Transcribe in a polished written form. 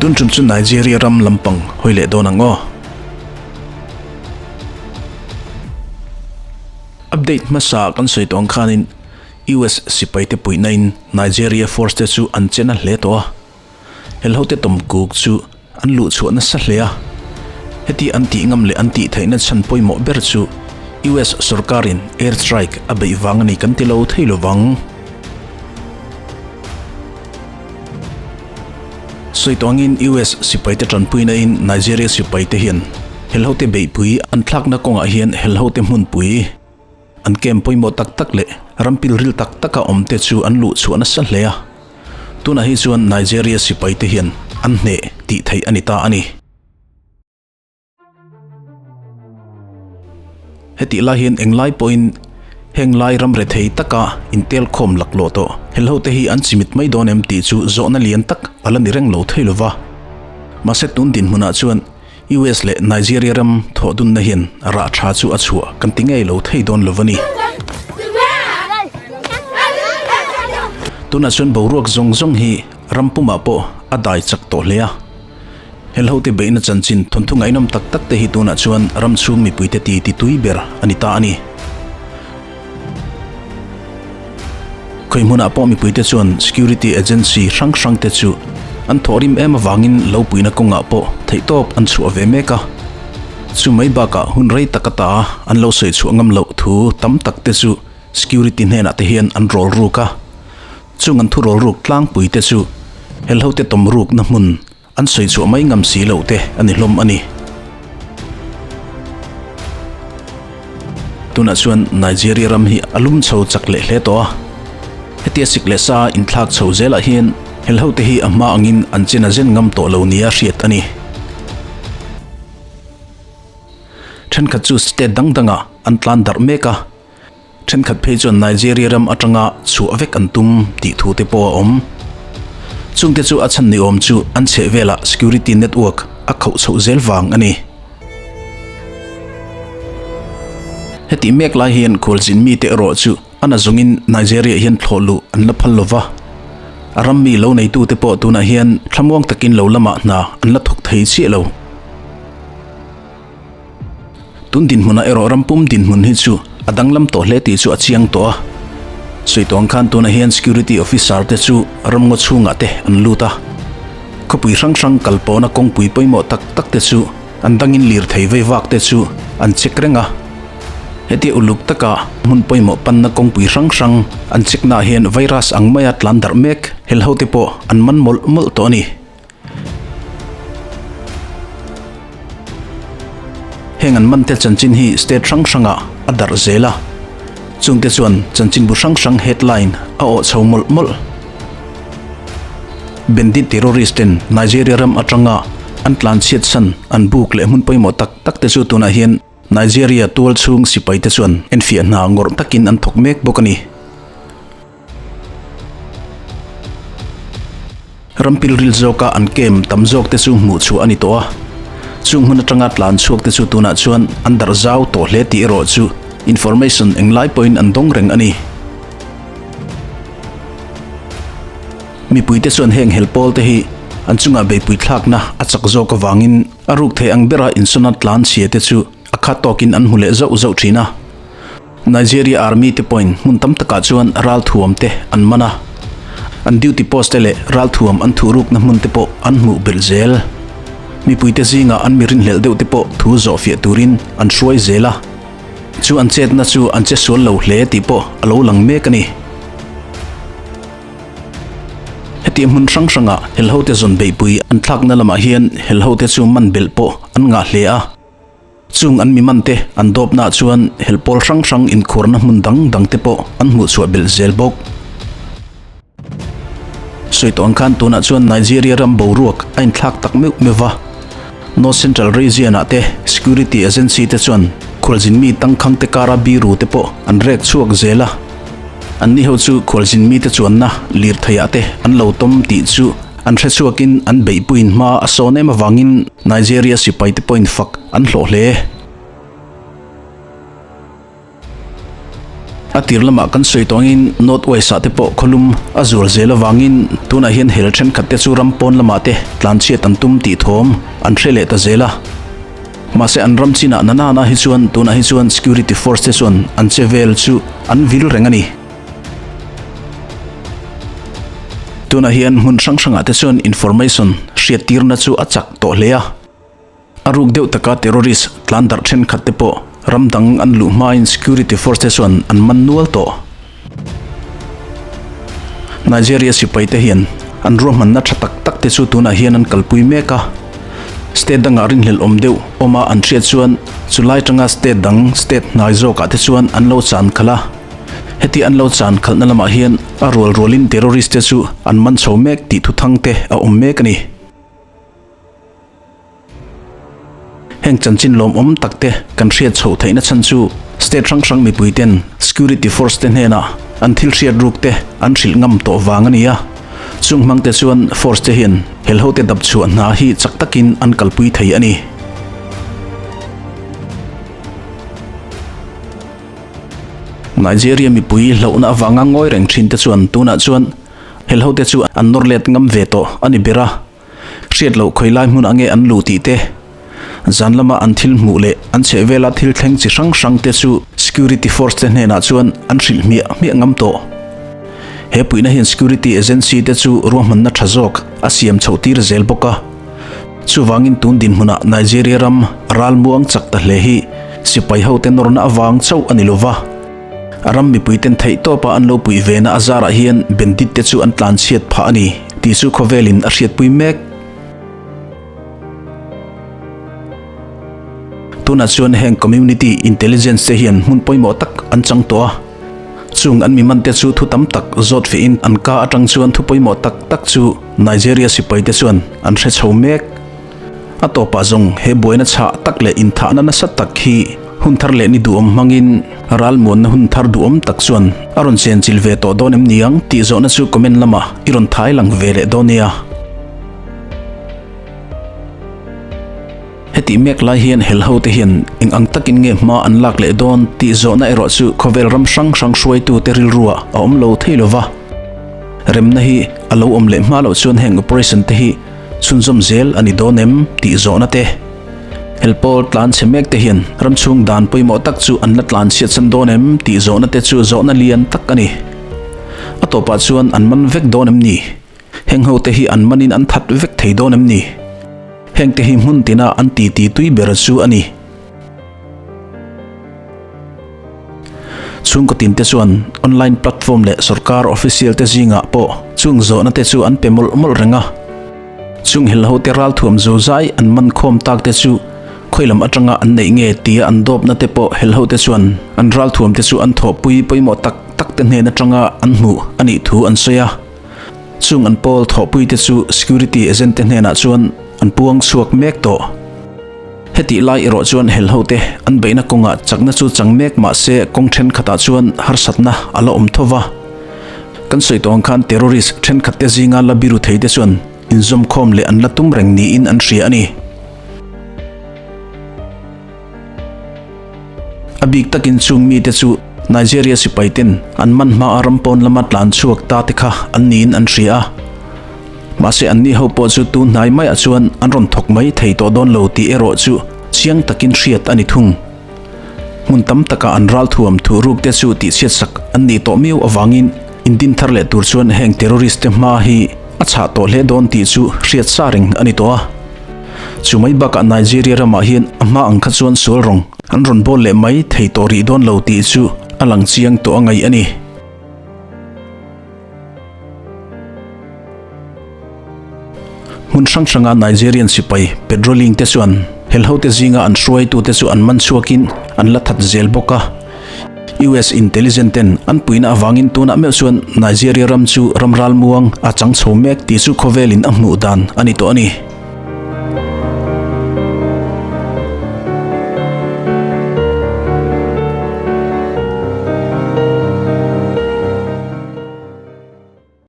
Tun tum chu Nigeria ram lampang hawi leh dawn ang aw. Update hmasa kan sawi tawh ang khanin US sipaite puihna in Nigeria force te chu an che na hle tawh a. Helhote tawmkuk chu an luh chhuah nasa hle a. Heti an tih ngam leh an tih theihna chhan pawimawh ber chu US sorkarin air strike a beih vang a ni kan ti lo thei lovang. Sawi tawh angin US sipaite tanpuina in Nigeria sipaite hian helhote beihpui an thlakna kawngah hian helhote hmunpui An camp pawimawh tak tak leh ram pilril tak taka awm te chu an luh chhuah nasa hle a, tunah hi chuan Nigeria sipai te hian an hneh tih theih a ni ta a ni. Hetih lai hian englai pawhin heng lai ram rethei taka intelkhawm laklawh tawh helho te hi an chimit mai dawn em tih chu zawhna lian tak a la ni reng lo thei lova. Mahse tun dinhmunah chuan US leh Nigeria ram thawh dunna hian rah tha chu a chhuah kan ti ngei lo thei dawn lo a ni. Tunah chuan boruak zawng zawng hi ram pumah pawh a dai chak tawh hle a. Helhote beihna chanchin thawnthu ngaihnawm tak tak te hi tunah chuan ram chhung mipuite ti ti tui ber a ni ta a ni. Khawi hmunah pawh mipuite chuan security agency hrang hrang te chu an thawhrim em avangin lo puihna kawngah pawh theihtawp an chhuah ve mek a. Chu mai bakah hun rei tak ata an lo sawi chhuah ngam loh thu tam tak te chu security hnenah te hian an rawl ruk a. Chung an thu rawl ruk tlangpui te chu helhote tawm rukna hmun An sawi chhuah mai ngam si loh te a ni hlawm a ni. Tunah chuan Nigeria ram hi a lum chho chak leh hle tawh a. Hetia sik leh sa inthlak chho zelah hian helho te hi a hma angin an chen a zen ngam tawh lo nia hriat a ni. Thenkhat chu state dang dangah an tlan darh mek a. Thenkhat phei chuan Nigeria ram atanga chhuah vek an tum tih thu te pawh a awm. Chungte chu a chhan ni awm chu an chheh velah security network a khauh chhoh zel vang a ni. Hetih mek lai hian khualzin mite erawh chu a na zawngin Nigeria hian thlawh luh an la phal lo va. A ram mi lo neitute pawh tunah hian thlamuang takin lo lamah hna an la thawk thei chiah lo. Tun dinhmunah erawh rampum dinhmun hi chu a danglam tawh hle tih chu a chiang tawh a. Sawi tawng khan tunah hian security officer te chu ramngaw chhungah te an lut a. Khawpui hrang hrang kal pawhna kawngpui pawimawh tak tak te chu an dangin lirthei vei vak te chu an check reng a. Hetia uluk taka hmun pawimawh panna kawngpui hrang hrang an check naah hian virus ang maia tlan darh mek helho te pawh an man mawlh mawlh tawh a ni. Heng an man te chanchin hi state hrang hrangah a darh zel a, chungte chuan chanchinbu hrang hrang headline a awh chho mawlh mawlh. Bandit terrorist ten Nigeria ram atanga an tlanchhiat san an buk leh hmun pawimawh tak tak te chu tunah hian Nigeria tual chhung sipai te chuan enfiah hna ngawrh takin an thawk mek bawk a ni. Ram pilril zawka an kem tam zawk te chu hmuh chhuah a ni tawh a, chung hmun atanga tlan chhuak te chu tunah chuan an darh zau tawh hle tih erawh chu information englai pawhin an dawng reng a ni. Mipuite chuan heng hel pawl te hi an chungah beihpui thlakna a chak zawk avangin a ruk thei ang bera insawna tlan chhia te chu a khat tawkin an hmu leh zauh zauh thin a. Nigeria Army te pawhin hmun tam takah chuan ralthuam te an man a, an duty post te leh ralthuam an thuhrukna hmun te pawh an hmuh belh zel. Mipuite zingah an mi rinhlelh deuh te pawh thu zawhfiah turin an hruai zel a, chu an chetna chu an che sual lo hle tih pawh a lo lang mek a ni. Hetiang hmun hrang hrangah helhote zawn beihpui an thlakna lamah hian helhote chu man belh pawh an ngah hle a. Chung an mi man te an dawpnaah chuan helpawl hrang hrang inkhuarna hmun dang dang te pawh an hmuh chhuah belh zel bawk. Sawi tawh ang khan tunah chuan Nigeria ram boruak a inthlak tak meuh meuh va. North Central Region ah te security agency te chuan khualzin mi tangkhang te kara biru te pawh an rek chhuak zel a. Anni ho chu khualzin mite chuanna lirthei ah te an lo tawm tih chu An hre chhuakin an beihpuiin hma a sawn em avangin Nigeria sipaite pawhin fak an hlawh hle. A tir lamah kan sawi tawh angin North West ah te pawh khawlum a zual zel avangin tunah hian hel thenkhat te chu ram pawn lamah te tlanchhiat an tum tih thawm an hre leh ta zel a. Mahse an ram chinah na nana hi chuan tunah hi chuan security force te chuan an che vel chu an vil reng a ni. Tunah hian hmun hrang hrangah te chuan information hriattirna chu a chak tawh hle a. A ruk deuh taka terrorist tlan darh thenkhat te pawh ram dang an luh hmain security force te chuan an man nual tawh. Nigeria sipai te hian an ruahmanna tha tak tak te chu tunah hian an kalpui mek a. State dangah rinhlelh awm deuh awma an hriat chuan chulai tanga state dang state hnai zawkah te chuan an lo chan khalh a. Heti an lo chan khalhna lamah hian a rual rualin terrorist te chu an man chho mek tih thuthang te a awm mek a ni. Heng chanchin lawmawm tak te kan hriat chhoh theihna chhan chu state hrang hrang mipui ten security force te hnenah an thil hriat ruk te an hrilh ngam tawh vang a ni a. Chung hmang te chuan force te hian helho te dap chhuah hna hi chak takin an kalpui thei a ni. Nigeria mipui hlauhna avanga ngawi reng thin te chuan tunah chuan helho te chu an nawr let ngam ve tawh a ni ber a. Hriat loh khawi lai hmunah nge an luh tih te, zan lama an thil hmuh leh an chhehvela thil thleng chi hrang hrang te chu security force te hnenah chuan an hrilh hmiah hmiah ngam tawh. He puihna hian security agency te chu ruahmanna tha zawk a siam chhoh tir zel bawk a. Chuvangin tun dinhmunah Nigeria ram ralmuang chak ta hle hi sipai hote nawrna avang chauh a ni lova. A ram mipuiten theihtawpa an lo puih vena a zarah hian bandit te chu an tlanchhiat phah a ni tih chu khawvelin a hriatpui mek. Tunah chuan heng community intelligence te hian hmun pawimawh tak an chang tawh a. Chung an miman te chu thu tam tak zawt fihin an ka atang chuan thu pawimawh tak tak chu Nigeria sipai te chuan an hre chho mek. A tawpah zawng he buaina chhah tak leh inthahna nasa tak hi hun thar leh ni duhawm hmangin ralmuanna hun thar duhawm tak chuan a rawn chenchilh ve tawh dawn em niang tih zawhna chu comment lamah i rawn thai lang ve leh dawn nia. Hetih mek lai hian helho te hian eng ang takin nge hma an lak leh dawn tih zawhna erawh chu khawvel ram hrang hrang hruaitute rilruah a awm lo thei lova. Remna hi a lo awm leh hma loh chuan heng operation te hi Chhunzawm zel a ni dawn em tih zawhna te. Helpawl tlan chhe mek te hian ram chhung dan pawimawh tak chu an la tlan chhiat san dawn em tih zawhna te chu zawhna lian tak a ni. A tawpah chuan an man vek dawn em ni? Heng ho te hi an manin an that vek thei dawn em ni? Heng te hi hmun tina an titi tui ber chu a ni. Chhungkaw tin te chuan online platform leh sorkar official te zingah pawh chung zawhna te chu an pe mawlh mawlh reng a. Chung helho te ralthuam zozai an man khawm tak te chu khawi lam atanga an neih nge tia an dawpna te pawh helho te chuan an ralthuam te chu an thawhpui pawimawh tak tak te hnen atanga an hmuh a nih thu an sawi a. Chung an pawl thawhpui te chu security agent te hnenah chuan an puang chhuak mek tawh. Hetih lai erawh chuan helho te an beihna kawngah chakna chu chang mek mah se kawng thenkhatah chuan harsatna a la awm tho va. Kan sawi tawh ang khan terrorist thenkhat te zinga la biru thei te chuan inzawmkhawm leh an la tum reng niin an hria a ni. A bik takin chung mite chu Nigeria sipai ten an man hmaa ram pawn lama tlan chhuak ta te kha an niin an hria a. Mahse anni ho pawh chu tun hnai maiah chuan an rawn thawk mai thei tawh dawn lo tih erawh chu chiang takin hriat a ni thung. Hmun tam takah an ralthuam thuhruk te chu tihchhiatsak an nih tawh miau avangin indin thar leh tur chuan heng terrorist te hma hi a chhah tawh hle dawn tih chu hriat sa reng a ni tawh a. Chu mai bakah Nigeria ramah hian a hma ang kha chuan sual rawng an rawn bawl leh mai thei tawh rih dawn lo tih chu a lang chiang tawh a ngaih a ni. Hmun hrang hranga Nigerian sipai patrolling te chuan helhote zinga an hruaitute chu an man chhuakin an la that zel bawk a. US intelligence ten an puihna avangin tunah meuh chuan Nigeria ram chu ram ralmuang a chang chho mek tih chu khawvelin a hmuh dan a ni tawh a ni.